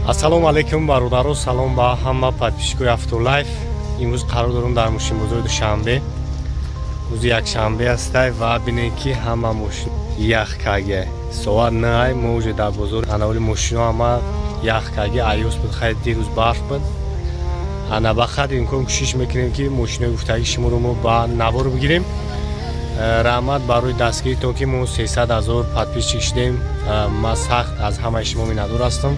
Ассалому алайкум бародаро, салом ба ҳама подписчикои Автолайф. Имрӯз қарор дорам дар мошинбозори Душанбе. Рӯзи якшанбе ҳастай ва бинед ки ҳама мошин ях кага. Соат 9 мо уже дар бозор анаволи мошино ҳама ях кага, аёс буд, хайр дирӯз барф буд. Ана ба қадри имкон кӯшиш мекунем ки мошинои гуфтагии шуморо мо ба навор бигирем. Раҳмат барои дастгиритон ки мо 300 ҳазор подписчик шудем. Ман сахт аз ҳамаи шумо миннатдор ҳастам.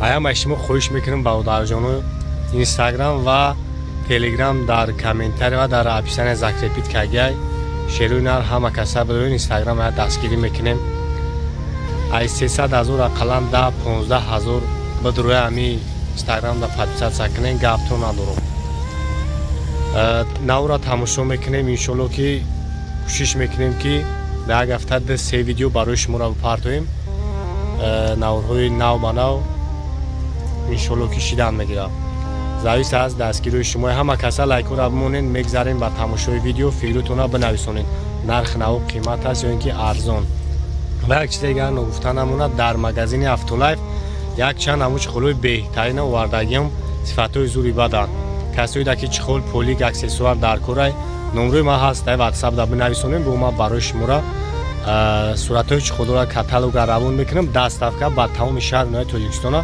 Ҳамаи шумо хоҳиш мекунам бародарҷоно, Инстаграм ва Телеграм дар комментарий ва дар описания закрепить кагай. Шеруи нар ҳама каса бидорин, Инстаграм дастгирӣ мекунем. Ай 300 ҳазор ақаллан 10-15 ҳазор бидурои ҳами Инстаграм да подписаться кунем, гапто надорам. Навра тамошо мекунем, иншолло ки кӯшиш мекунем ки дар як ҳафта 2-3 видео барои шуморо бипартоем. Наворҳои нав ба нав иншолло ки шидан мегирад. Завис аз дастгириҳои шумо. Ҳама каса лайкҳоро бимонед, мегзарем ба тамошои видео, фикротонро бинависонед. Нарх нав қимат аст ё ин ки арзон. Ва як чизе дигар ногуфта намонад, дар магазини Автолайф якчанд ҳамун чехолҳои беҳтарин овардагиам, сифатҳои зури баданд. Касоида ки чехол, полик, аксессуар дар корай, номрои ман ҳаст, дар ватсап да бинависонем, бо ман барои шуморо суратҳои чехолҳоро каталога равон мекунам. Доставка ба тамоми шаҳр вилояти Тоҷикистона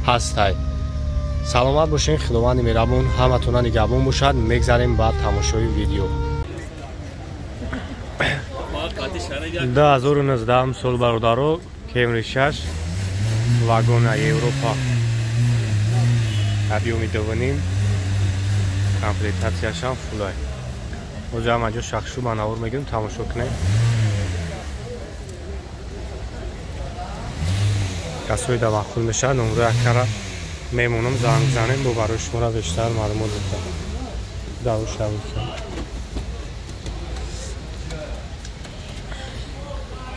ҳастай. Саломат бошед, Худованди меҳрабон ҳаматона нигаҳбон бошад. Мегзарем ба тамошои видео. 2019 сол бародаро, Camry 6 вагона Европа, объёми 2.5, комплектатсияшам фулай. Ҳозир ҳама ҷо шахшу ба навор мегирем, тамошо кунем. Касои да маъқул мешавад, номрои акара мемонам, занг занем, бо барои шуморо бештар маълумот медиҳам.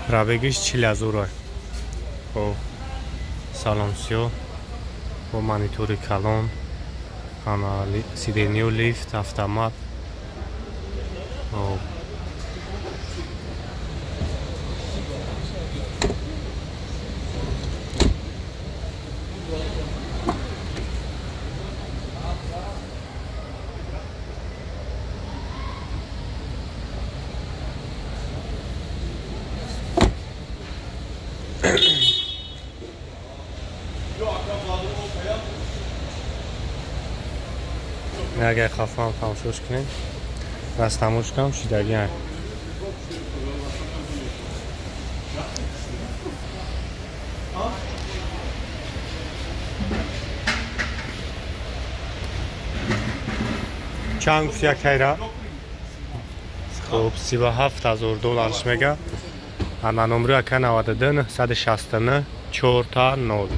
Пробегиш 40 ҳазор. Хоб, салон сиёҳ бо монитори калон, ана сиденьё, лифт, автомат. Хоб, агар хафам тамошош кунем, растамош кунам, шидагиам. Чанд гуфт як хайра? Хуб, 37 ҳазор долларш мега. Ана номри ака 92 969 4 0.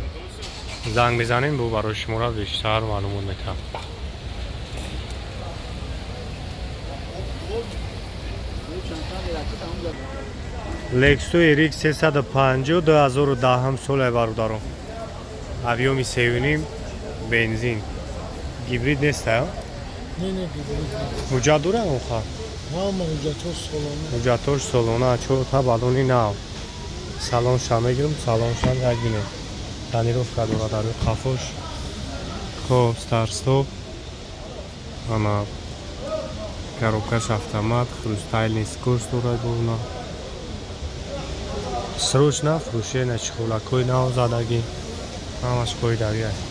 Занг мезанем, бо барои шуморо бештар маълумот метаҳам. Lexus RX 350 2010 соли бародарон. Объёми 3.5, бензин. Гибрид нест, а? Не, не, гибрид нест. Ҳуҷҷат дорад онха? Ҳама ҳуҷҷатҳош солона. Ҳуҷҷатҳош солона, чорта баллони нав. Салонша мегирам, салонша як бинем. Тонировка дорад дар рӯи қафош. Хоб, старт-стоп. Ана коробкаш автомат, хрустальный скорость дорад бовна. Срочно фурӯшена чехолакҳои нав задагӣ, ҳамаш қоидавӣ аст.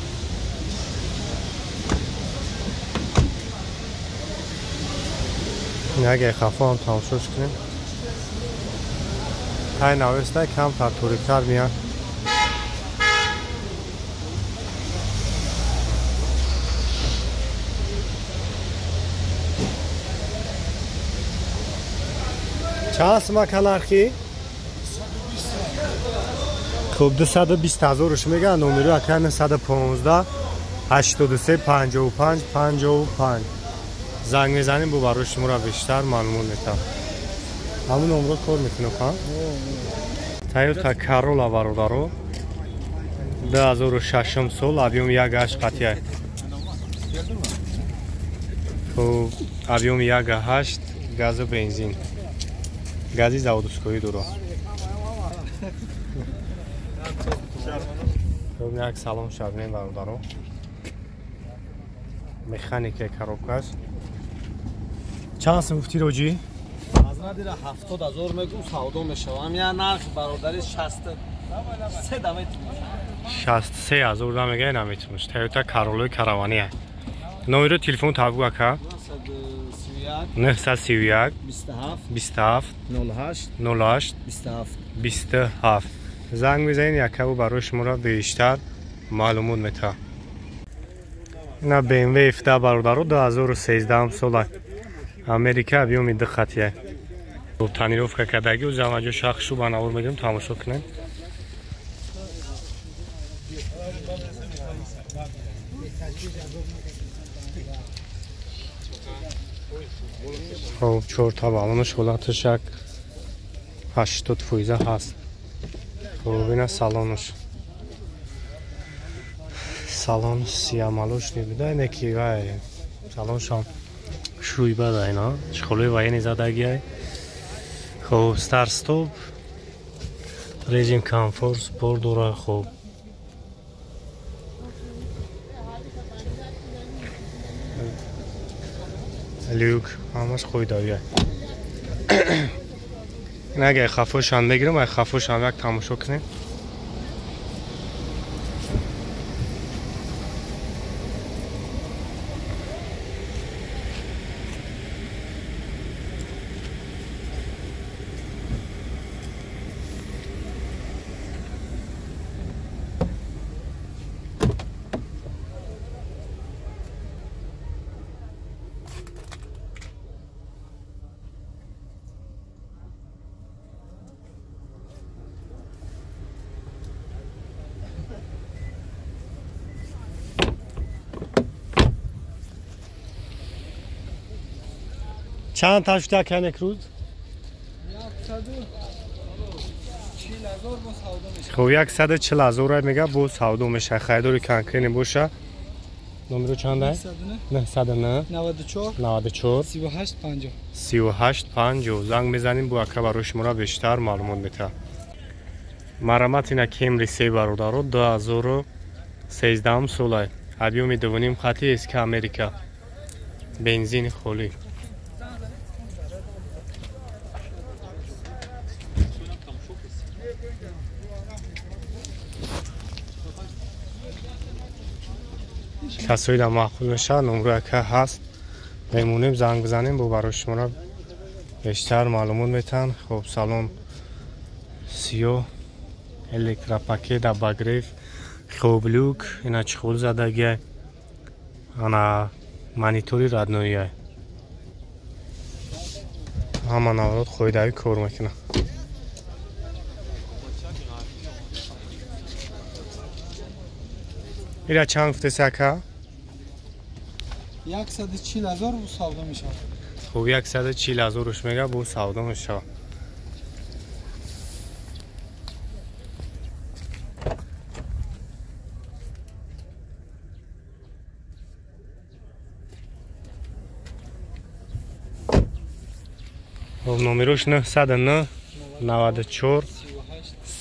Агар хафоам тамошош кунем, тай навестай камтар ториктар меяд. Чанд сумака нархи? Хуб, 220 ҳазорш мегӯянд, номеро ака 915 83 55 55. Занг мезанем, бо барои шуморо бештар маълумот метаҳам. Ҳамун номро кор мекунам, ҳа? Toyota Corolla бародаро, 2006 сол, объёми 1.8 қатъия. Хуб, объёми 1.8, газу бензин. Гази заводскоӣ дорад. Як салон шабнем бародаро. Механика коробкаш. Чанд сум гуфтӣ роҷӣ? Аз надира 70,000 мегум савдо мешавам. Я нарх бародари 63 да метумуш. 63,000 да мегай наметумуш. Toyota Corolla каравания. Номери телефон табу ака? 931 27 27 08 08 27 27. Занг мезанед, якабу барои шуморо бештар маълумот метаҳад. Ина BMW F10 бародаро 2013 сола. Америка объёми ду хатия. Тонировка кардаги, ӯзамаҷо шахшу ба навор мегирем, тамошо кунем. Хоб, чорта балонаш ҳолаташ як 80% ҳаст. Хоб, ина салонаш. Салон сиямалош небуда, ине ки вай салоншам шӯйба да ина, чиқолои военный задагиай. Хоб, старт стоп, режим комфорт, спорт дора. Хоб, люк ҳамаш қоидавия. Ин агар хафошам мегирам, ай хафошам як тамошо кунем. Чанд та шуда канек рӯз? 140,000 бо савдо мешавад. Хоб, 140,000 мега бо савдо мешавад. Харидори конкретный боша. Номеро чанд аст? 909 94 94 38 50 38 50. Занг мезанем, бо ака барои шуморо бештар маълумот метаҳад. Марамат ина Camry 3 бародаро 2013 сола. Объёми 2.5 хати СК Америка. Бензини холӣ. Касои да маъқул мешавад, номро яка ҳаст, мемонем, занг бизанем, бо барои шуморо бештар маълумот метаҳанд. Хоб, салон сиёҳ, электропакет, обогрев, хоб, люк, ина чехол задагиай, ана монитори родноиай. Ҳама наворот қоидавӣ кор мекунад. Ира чанд гуфтеси ака? 140,000 бо савдо мешавад. Хоб, 140,000 мега бо савдо мешавад. Хоб, номерош 909 94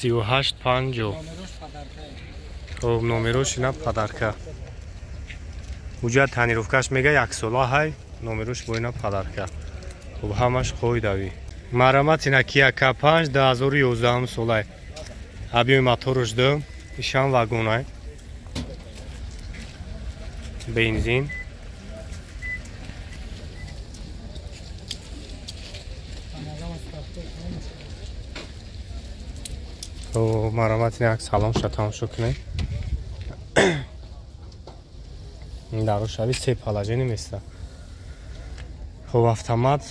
38 50. Хоб, номерош ина падарка. Уҷа тонировкаш мега як сола ҳай, номерош бо ина падарка. Хоб, ҳамаш қоидавӣ. Марамат ина Kia K5 2011 солай. Объёми мотораш 2, ишам вагонай. Бензин. Хоб, марамат ина як салонша тамошо кунем. Дарошави се положение места. Хоб, автомат,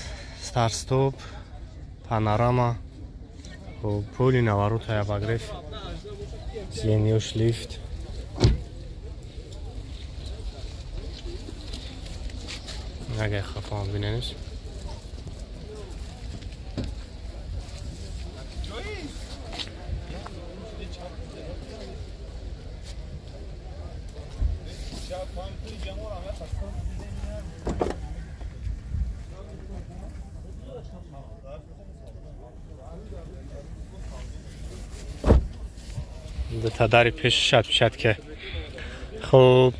старт стоп, панорама, хоб, поли наворота, обогрев, сиденьёш лифт. Агар хафам бинениш. Тадари пеш шат ки. Хуб,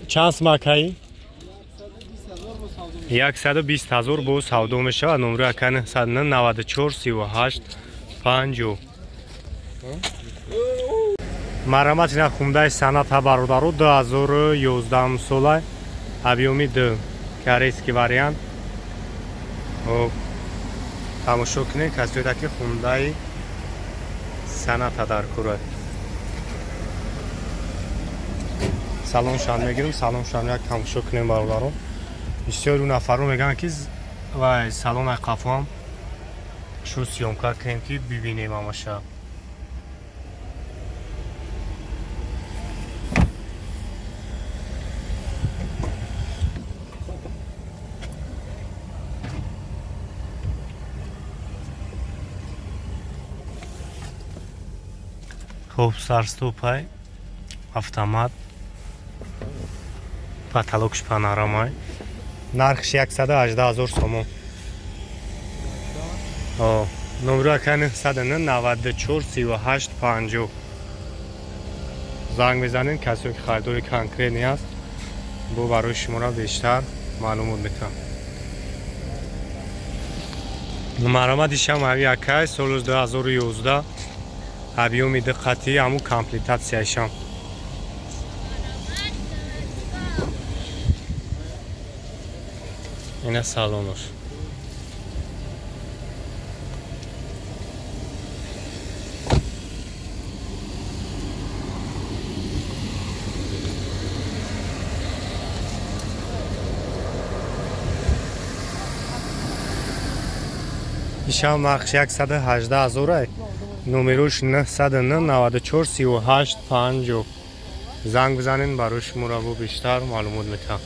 чанд смакаи? 120 000 бо савдо мешавад. Номери ака 994 38 50. Марамат ина хундаи саната бародару 2011 сола объёми 2 корейский вариант. Хуб, тамошо кунед касоеда ки хундаи саната дар кура. Салон шан мегирем, салон шан як тамошо кунем бародарон. Бисёри нафарро мегӯянд ки вай салон ай қафоам шу съёмка кунем ки бибинем ҳамаша. Хуб, сарстопай автомат, потолокш панорамай. Нархш 118 000 сомон. Номери ака 994 38 50. Занг мезанем, касое ки харидори конкретни аст, бо барои шуморо бештар маълумот метавам. Маромади шам ави акай соли 2011 объёми диққати ҳамун комплектатсияшам. Ина салонош. Ишам нархш 118 000. Номерош 994 38 50. Занг бизанед, барои шуморо бо бештар маълумот метавам.